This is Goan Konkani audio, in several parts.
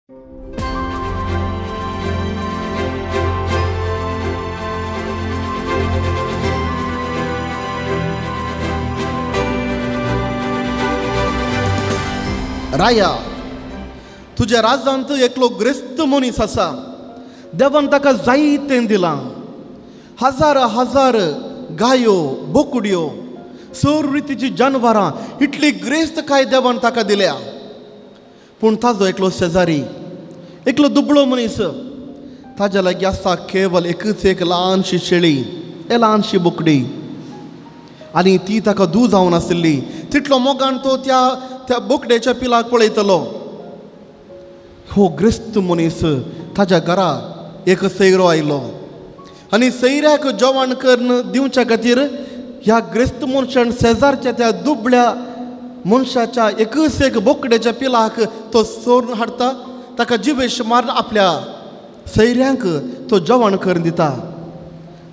राया, तुज्या राजांत एकलो ग्रेस्त मनीस आसा. देवान ताका जायतें दिलां, हजार हजार गायो, बोकड्यो, सर्व रितीची जानवरां, इतली ग्रेस्त काय देवान ताका दिल्या. पूण ताजो एकलो शेजारी, एकलो दुबळो मनीस, ताज्या लागीं आसा केवल एकच एक ल्हानशी शेळी, ए ल्हानशी बोकडी, आनी ती ताका दूद जावन आशिल्ली. तितलो मोगान तो त्या त्या बोकडेच्या पिलाक पळयतलो. हो ग्रेस्त मनीस ताज्या घरा एक सैरो आयलो आनी सैऱ्याक जेवण करून दिवच्या खातीर ह्या ग्रेस्त मनशान शेजारच्या त्या दुबळ्या मनशाच्या एकच एक बोकडेच्या पिलाक तो सोरून हाडटा, ताका जिवेश मारून आपल्या सैऱ्यांक तो जेवण करून दिता.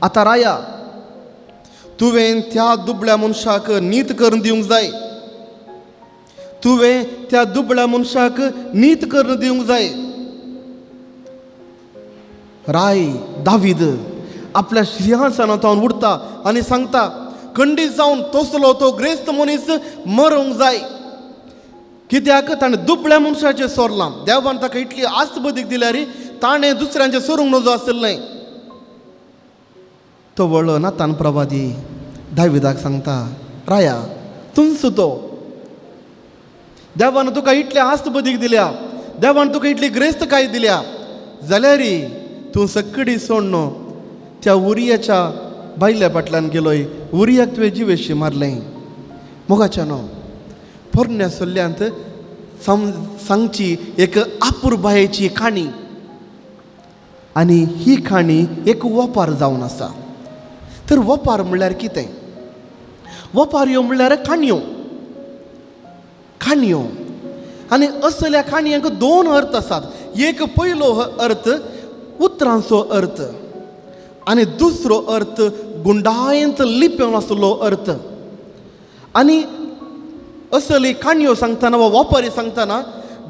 आतां राया, तुवें त्या दुबळ्या मनशाक नीत करून दिवंक जाय, तुवें त्या दुबळ्या मनशाक नीत करून दिवंक जाय. राय दावीद आपल्या सिंहासनांत उडता आनी सांगता, खंडीत जावन तसलो तो ग्रेस्त मनीस मरूंक जाय. कित्याक ताणें दुबळ्या मनशाचें सोरलां. देवान ताका इतली आस्त बदीक दिल्यार ताणें दुसऱ्यांचें सोरूंक नजो आशिल्लें. तो वळो नातान प्रवादी दाविदाक सांगता, राया तुमचो तो देवान तुका इतली आस्त बदीक दिल्या, देवान तुका इतली ग्रेस्तकाय दिल्या, जाल्यार तूं सकडी सोडण त्या उरियाच्या बायल्या फाटल्यान गेलोय, उरियाक तुवें जिवेशी मारलें. मोगाच्या न्हू पोरण्या सल्ल्यांत सांगची एक आपुरबायेची काणी, आनी ही काणी एक वपार जावन आसा. तर वपार म्हणल्यार कितें? वपार ह्यो म्हणल्यार काणयो, काणयो. आनी असल्या काणयांक दोन अर्थ आसात. एक पयलो अर्थ उतरांचो अर्थ आनी दुसरो अर्थ गुंडायेंत लिपेवन आसलो अर्थ. आनी असली काणयो सांगतना वा वपारी सांगतना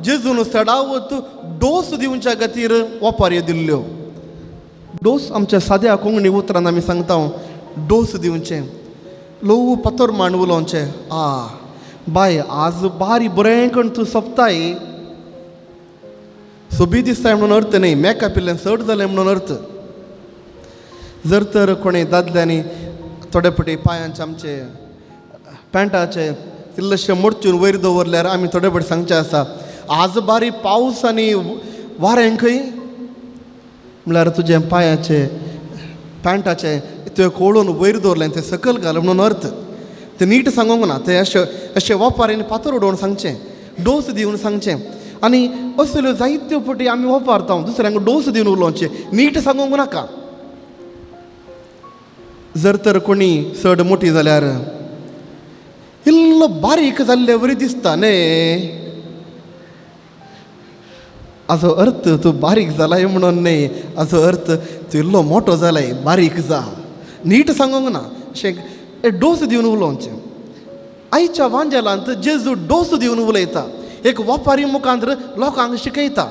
जेजून चडावत डोस दिवच्या खातीर वपाऱ्यो दिल्ल्यो. डोस आमच्या साद्या कोंकणी उतरान आमी सांगता, डोस दिवचें, ल्हवू पातोर मांड उलोवचें. आ बाय, आज बारी बरें करून तूं सोंपताय, सोबीत दिसताय म्हणून अर्थ न्हय, मेकअप इल्लें चड जालें म्हणून अर्थ. जर तर कोणें दादल्यांनी थोडे फावटी पांयांचे आमचे पॅन्टाचे इल्लेशे मोडचून वयर दवरल्यार आमी थोडे फावटी सांगचें आसा, आज बारी पावस आनी वारें खंय, म्हणल्यार तुजें पांयाचे पॅन्टाचे तें कोळून वयर दवरलें तें सकयल घाल म्हणून अर्थ. तें नीट सांगूंक ना, तें अशें अशें वपारीन फातर उडोवन सांगचें, डोस दिवन सांगचें. आनी असल्यो जायत्यो फावटी आमी वपारता, दुसऱ्यांक डोस दिवन उलोवचें, नीट सांगूंक नाका. जर तर कोणी चड मोठी जाल्यार इल्लो बारीक जाल्ले वरी दिसता न्ही, हाजो अर्थ तूं बारीक जालाय म्हणून न्ही, हाजो अर्थ तूं इल्लो मोटो जालाय, बारीक जा, नीट सांगूंक ना, अशें डोस दिवन उलोवचें. आयच्या वांजेलांत जेजू डोस दिवन उलयता, एक वपारी मुखांत लोकांक शिकयता.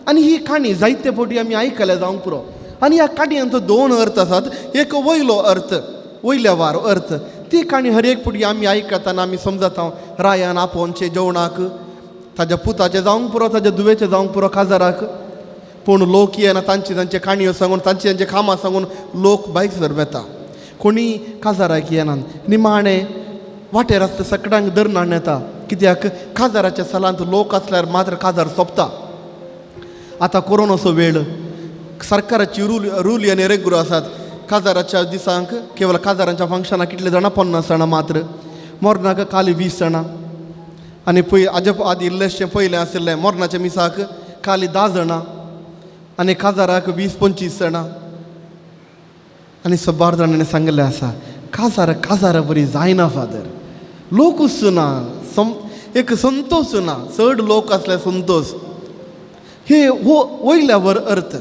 आनी ही काणी जायते फावटी आमी आयकल्या जावंक पुरो. आनी ह्या काणयांचो दोन अर्थ आसात. एक वयलो अर्थ, वयल्या वार अर्थ, ती काणी हर एक फावटी आमी आयकतना आमी समजता, रायान आपोवचें जेवणाक, ताज्या पुताचें जावंक पुरो, ताज्या दुवेचें जावंक पुरो काजाराक, पूण लोक येना, तांची तांचे काणयो सांगून, तांची तांचे कामां सांगून लोक भायर सर वेता, कोणी काजाराक येनात. निमाणें वाटेर आसता सगळ्यांक धरून हाडून येता, कित्याक काजाराच्या सालांत लोक आसल्यार मात्र काजार सोंपता. आतां कोरोनाचो वेळ, सरकाराची रूल आनी रेगुर आसात. काजाराच्या दिसांक केवल काजारांच्या फंक्शनाक कितले जाणां, 50 जाणां मात्र, मरणाक खाली 20 जाणां. आनी पय आजे आदी इल्लेशें पयलें आशिल्लें मरणाच्या मिसाक खाली 10 जाणां आनी काजाराक 20-25 जाणां. आनी सबार जाणांनी सांगिल्लें आसा, काजार काजारा बरी जायना फादर, लोकूच ना, एक संतोश ना, चड लोक आसल्यार संतोश. हे हो वयल्यावर अर्थ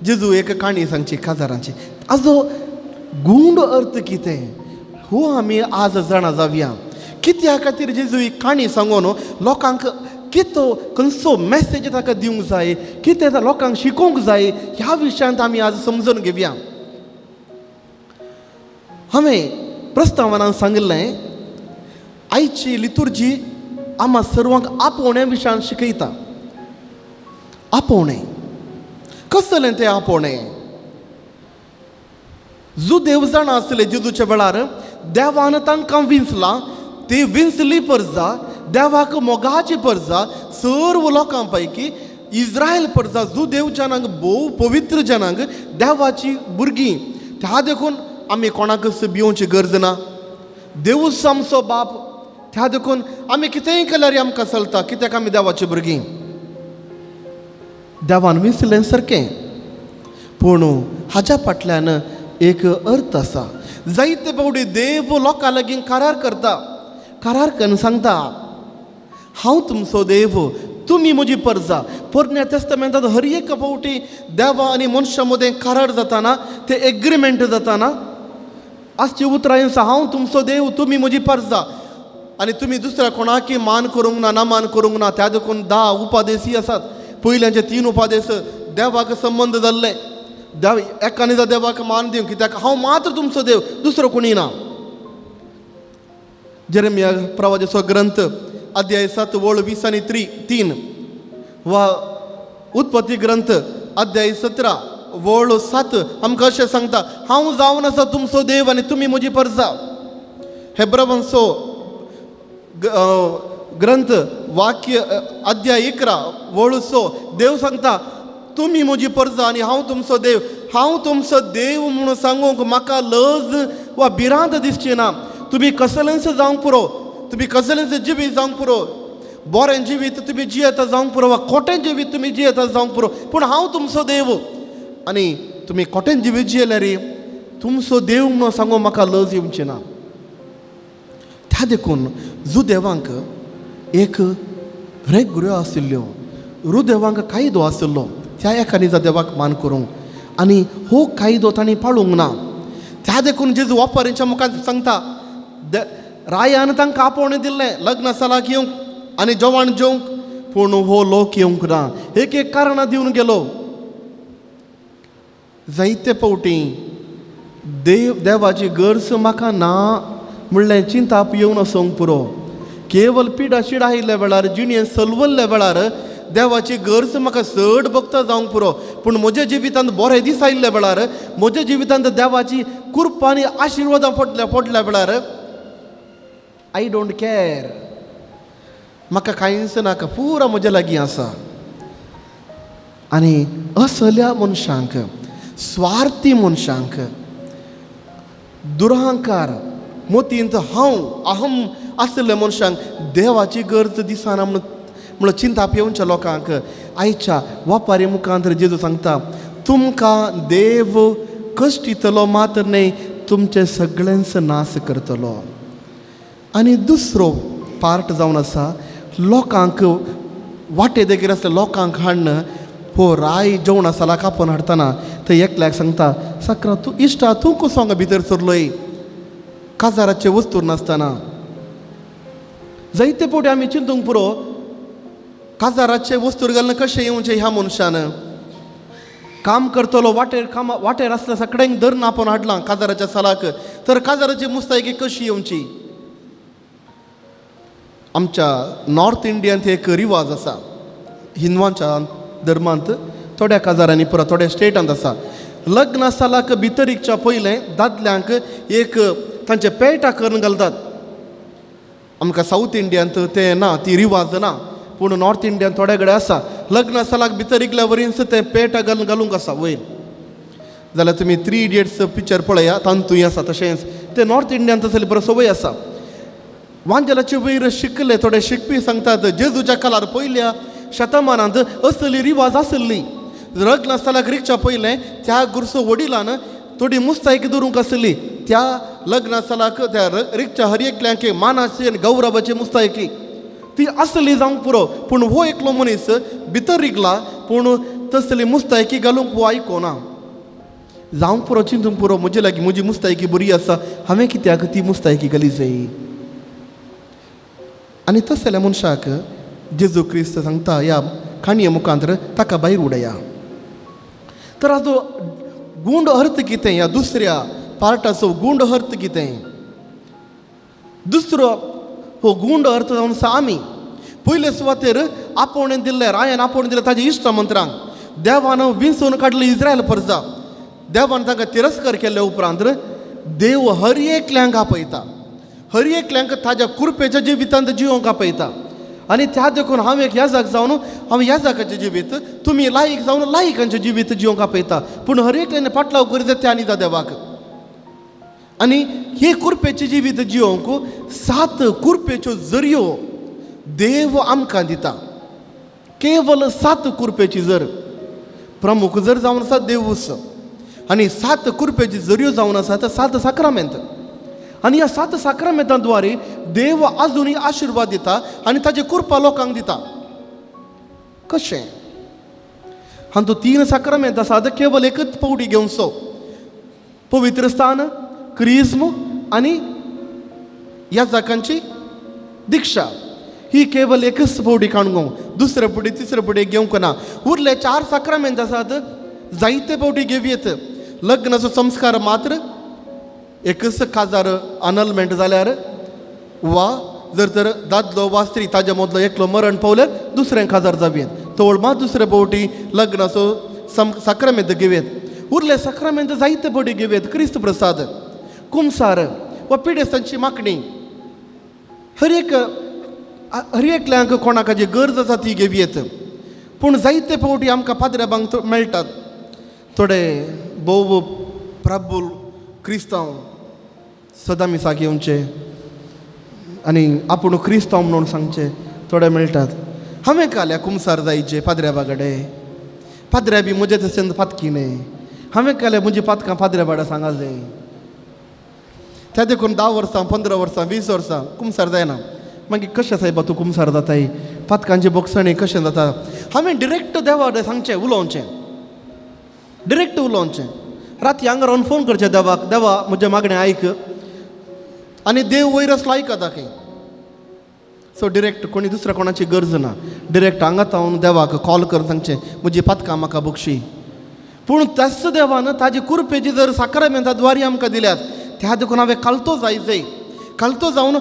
जेजू एक काणी सांगची काजारांची. हाजो गूंड अर्थ कितें हो आमी आज जाणा जावया. कित्या खातीर जेजू ही काणी सांगून लोकांक कितो खंयचो मॅसेज ताका दिवंक जाय, कितें लोकांक शिकोवंक जाय, ह्या विशयांत आमी आज समजून घेवया. हांवें प्रस्तावनान सांगिल्लें, आयची लितुर्जी आमा सर्वांक आपोवण्या विशयान शिकयता. आपोवणें कसलें तें आपोवणें? जुदेव जाणा आसले जेजूच्या वेळार देवान तांकां विंचलां, ती विंचली परजा, देवाक मोगाची परजा, सर्व लोकां पैकी इस्रायल परजा, जुदेव जनांक, भोव पवित्र जनांक, देवाची भुरगीं. त्या देखून आमी कोणाकच भिवची गरज ना, देवूच आमचो बाप. त्या देखून आमी कितेंय केल्यार आमकां चलता, कित्याक आमी देवाची भुरगीं. देवान विंचलें सारकें, पूण हाज्या फाटल्यान एक अर्थ आसा. जायते फावटी देव लोकां लागीं करार करता, करार करून सांगता, हांव तुमचो देव, तुमी म्हजी परजा. पोरण्या तेस्तामेंतांत हर एक फावटी देवा आनी मनशां मदें करार जाताना, ते एग्रीमेंट जाताना आजची उतरां आसा, हांव तुमचो देव, तुमी म्हजी परजा, आनी तुमी दुसऱ्या कोणाकी मान करूंक ना, ना मान करूंक ना. त्या देखून 10 उपादेसी आसात. पयल्यांचे 3 उपादेस देवाक संबंद जाल्ले, देव एकाने जर देवाक मान दिवंक, कित्याक हांव मात्र तुमचो देव, दुसरो कोणी ना. जेरेमिया प्रवादाचो ग्रंथ अध्याय 7 वळ 20 आनी 3 वा उत्पत्ती ग्रंथ अध्याय 17 वळ 7 आमकां अशें सांगता, हांव जावन आसा तुमचो देव आनी तुमी म्हजी परजा. हेब्रावांचो ग्रंथ वाक्य अध्याय 11 वळ 6 देव सांगता, तुमी म्हजी परजा आनी हांव तुमचो देव. हांव तुमचो देव म्हणून सांगूंक म्हाका लज वा भिरांत दिसची ना. तुमी कसलेंच जावंक पुरो, तुमी कसलेंच जिवीत जावंक पुरो, बरें जिवीत तुमी जियेता जावंक पुरो वा खोटें जिवीत तुमी जियेता जावंक पुरो, पूण हांव तुमचो देव आनी तुमी खोटें जिवीत जियेल्यार तुमचो देव म्हणून सांगूंक म्हाका लज येवची ना. त्या देखून जुदेवांक एक रेगुऱ्यो आशिल्ल्यो, रुदेवांक कायदो आशिल्लो, त्या एका निजा देवाक मान करूंक, आनी हो कायदो तांणी पाळूंक ना. त्या देखून जेजू वापारींच्या मुखार सांगता, रायान तांकां आपोवणें दिल्लें लग्न सालाक येवंक आनी जेवण जेवंक, पूण हो लोक येवंक ना. एक एक कारणां दिवन गेलो. जायते फावटी देव देवाची गरज म्हाका ना म्हणलें चिंताप येवन वचोंक पुरो. केवल पिडा शिडा आयिल्ल्या वेळार, जिणें सलवल्ल्या वेळार देवाची गरज म्हाका चड भक्त जावंक पुरो, पूण म्हज्या जिवितांत बरें दीस आयिल्ल्या वेळार, म्हज्या जिवितांत देवाची कृपा आनी आशिर्वादां पडल्या वेळार I don't care, म्हाका कांयच नाका, पुरा म्हज्या लागीं आसा. आनी असल्या मनशांक, स्वार्थी मनशांक, दुरहंकार मोतींत हांव अहम आशिल्ल्या मनशांक देवाची गरज दिसना म्हणून चिंताप येवच्या लोकांक आयच्या वापारी मुखांत जेजू सांगता, तुमकां देव कश्ट दितलो मात्र न्हय, तुमचे सगळ्यांचो नाश करतलो. आनी दुसरो पार्ट जावन आसा, लोकांक वाटे देगेर आसल्या लोकांक हाडून हो राय जेवण आसा कापून हाडटना थंय एकल्याक सांगता, सकरा तूं इश्टा तूं कसो हांगा भितर सरलोय काजाराचे वस्तूर नासतना. जायते फावटी आमी चिंतूंक पुरो, काजाराचे वस्तूर घालून कशें येवचें ह्या मनशान. काम करतलो वाटेर, कामा वाटेर आसल्या सगळ्यांक धरून आपोवन हाडलां काजाराच्या सालाक, तर काजाराची मुस्तायकी कशी येवची. आमच्या नॉर्थ इंडियांत एक रिवाज आसा, हिंदवांच्या धर्मांत थोड्या काजारांनी पुरो थोड्या स्टेटांत आसा, लग्न सालाक भितर इकच्या पयलें दादल्यांक एक तांचे पेटा करून घालतात. आमकां सावथ इंडियांत तें ना, ती रिवाज ना, पूण नॉर्थ इंडियान थोड्या कडेन आसा. लग्न सालाक भितर इकल्या वरींच तें पेटा घालून घालूंक आसा वयर. जाल्यार तुमी 3 इडियट्स पिक्चर पळया, तातूंय आसा तशेंच. तें नॉर्थ इंडियान तसली बरो संवय आसा. वांजेलाचे वयर शिकले थोडे शिकपी सांगतात, जेजूच्या काळार पयल्या शतमानांत असली रिवाज आसली. लग्न सालाक रिक्षा पयलें त्या गुरसो वडिलान थोडी मुस्तायकी दवरूंक आसली. त्या लग्न सालाक त्या रिक्षा हर एकल्यांक मानाची आनी गौरवाची मुस्तायकी ती आसली जावंक पुरो, पूण हो एकलो मनीस भितर रिगला, पूण तसली मुस्तायकी घालूंक हो आयकोना. जावंक पुरो, चिंतूंक पुरो, म्हजे लागीं म्हजी मुस्तायकी बरी आसा, हांवें कित्याक ती मुस्तायकी घाली जाय. आनी तसल्या मनशाक जेजू क्रिस्त सांगता ह्या काणये मुखांतर ताका भायर उडया. तर हाजो गूंड अर्थ कितें? ह्या दुसऱ्या पार्टाचो गूंड अर्थ कितें? दुसरो हो गूंड अर्थ जावन आसा आमी पयले सुवातेर आपोवणें दिल्लें, रायान आपोवणें दिलें ताजे इश्ट मंत्रांक. देवान विंचून काडले इस्रायल परजा. देवान तांकां तिरस्कार केल्ले उपरांत देव हर एकल्यांक आपयता, हर एकल्यांक ताज्या कुरपेच्या जिवितांत जिवोंक आपयता. आनी त्या देखून हांव एक याजक जावन हांव याजकाचें जिवीत, तुमी लायक जावन लायकांचें जिवीत जिवोंक आपयता. पूण हर एकल्यान फाटलाव करीत त्या आनी देवाक. आनी हे कुरपेचें जिवीत जिवोंक 7 कुरपेच्यो जरयो देव आमकां दिता. केवल 7 कुरपेची जर प्रमुख जर जावन आसा देवूस. आनी 7 कुरपेची जरयो जावन आसा तर 7 साक्रामेंत. आनी ह्या 7 साक्रामेंतां द्वारे देव आजुनूय आशिर्वाद दिता आनी ताजे कुरपा लोकांक दिता. कशें? हातूंत 3 साक्रामेंत आसा तर केवल एकच पावटी घेवचो, पवित्र स्थान, क्रिज्म आनी याजकांची दीक्षा. ही केवल एकच फावटी काडूंक, दुसरे फावटी तिसरे फावटी घेवंक ना. उरले 4 साक्रामेंत आसात जायते फावटी घेवयेत. लग्नाचो संस्कार मात्र एकच काजार अनलमेंट जाल्यार वा जर तर दादलो वा स्त्री ताज्या मदलो एकलो मरण पावल्यार दुसरें काजार जावयेत, तवळ मात दुसरे फावटी लग्नाचो साक्रामेंत घेवयेत. उरले साक्रामेंत जायते फावटी घेवयेत. क्रिस्त प्रसाद, कुमसार वा पिडेस्तांची मागणी, हर एक हर एकल्यांक कोणाक जी गरज आसा ती घेवयेत. पूण जायते फावटी आमकां पाद्र्याबांक मेळटात थोडे भोव प्रबूल क्रिस्तांव सदां मिसाक येवचे आनी आपूण क्रिस्तांव म्हणून सांगचे थोडे मेळटात. हांवें काल्या कुमसार जायचे पाद्र्याबा कडेन, पाद्र्या बी म्हजे तशें पातकी न्हय, हांवें काल्या म्हजी पातकां पाद्र्याबाडा सांगा जाय. त्या देखून 10 वर्सां 15 वर्सां 20 वर्सां कुमसार जायना. मागीर कशें सायबा तूं कुमसार जाताय, पातकांची बोगसणी कशें जाता? हांवें डिरेक्ट देवा कडेन सांगचें, उलोवचें, डिरेक्ट उलोवचें. राती हांगा रावन फोन करचें देवाक, देवा म्हजें मागणें आयक. आनी देव वयर आसलो आयकता खंय. सो डिरेक्ट कोणी दुसऱ्या कोणाची गरज ना, डिरेक्ट हांगा तावन देवाक कॉल कर सांगचें म्हजी पातकां म्हाका बक्षी. पूण त्याच देवान ताजी कुरपेची जर साक्रामेंता द्वारी आमकां दिल्यात, त्या देखून हांवें कालतो जाय जाय, कालतो जावन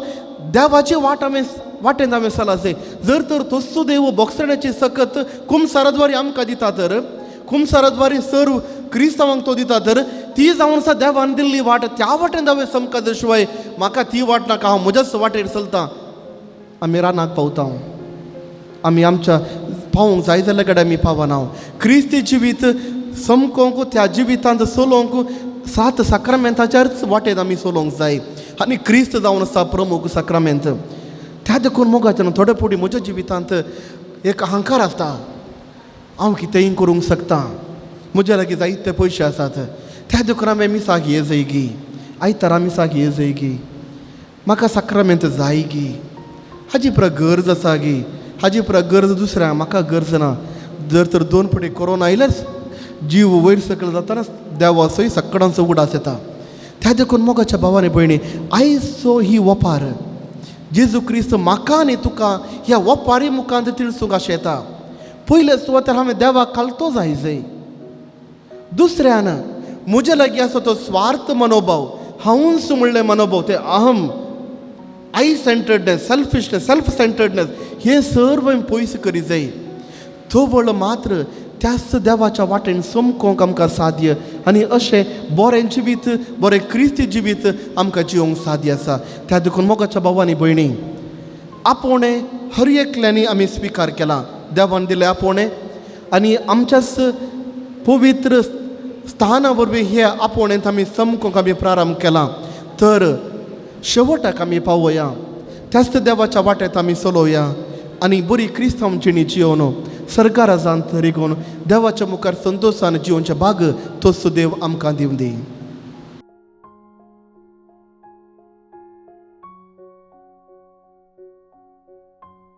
देवाची वाट हांवें वाटेन हांवें चला जाय. जर तर तोच देव बोगसण्याची सकत कुमसारा द्वारी आमकां दिता तर कुमसारा द्वारी सर्व क्रिस्तांवांक तो दिता तर ती जावन आसा देवान दिल्ली वाट, त्या वाटेन हांवें समका शिवाय म्हाका ती वाट नाका, हांव म्हज्याच वाटेर चलतां. आमी रानाक पावता, आमी आमच्या पावूंक जाय जाल्यार कडेन आमी पावना. क्रिस्ती जिवीत समकोंक त्या जिवितांत चलोवंक 7 साक्रामेंताच्याच वाटेन आमी चलोवंक जाय. आनी क्रिस्त जावन आसा प्रमुख साक्रामेंत. त्या देखून मोगाच्यान थोडे फावटी म्हज्या जिवितांत एक अहंकार आसता, हांव कितेंय करूंक शकता, म्हज्या लागीं जायते पयशे आसात, त्या देखून हांवें मिसाक ये जायगी, आयतारा मिसाक ये जायगी, म्हाका साक्रामेंत जायगी, हाजी पुरा गरज आसा गी, हाजी पुरा गरज दुसऱ्या म्हाका गरज ना. जर तर 2 फावटी कोरोना आयल्यार जीव वयर सकयल जाताना देवाचोय सकडांचो उगडास येता. त्या देखून मोगाच्या भावानी भयणी, आयचो ही वपार जेजू क्रिस्त म्हाका आनी तुका ह्या वपारी मुखांत तिळसूंक आशें येता. पयले सुवातेर हांवें देवाक कालतो जाय जाय. दुसऱ्यान म्हजे लागीं आसा तो स्वार्थ मनोभाव, हांवूच म्हणलें मनोभाव, ते अहम, I centredness, selfishness, self centredness हें सर्व पयस करी जाय. तवळ मात्र त्याच देवाच्या वाटेन समकोंक आमकां साध्य आनी अशें बरें जिवीत, बरें क्रिस्ती जिवीत आमकां जिवंक साध्य आसा. त्या देखून मोगाच्या भावानी भयणी, आपोवणें हर एकल्यांनी आमी स्विकार केला, देवान दिलें आपोवणें आनी आमच्याच पवित्र स्थाना वरवीं हे आपोवणेंत आमी समकोंक आमी प्रारंभ केला. तर शेवटाक आमी पावोया, त्याच देवाच्या वाटेंत आमी चलोवया आनी बरी क्रिस्तांव जिणी जियोवन सरकाराजांत रिगोवन देवाच्या मुखार संतोशान जिवनचे भाग तोच देव आमकां दिवं दी.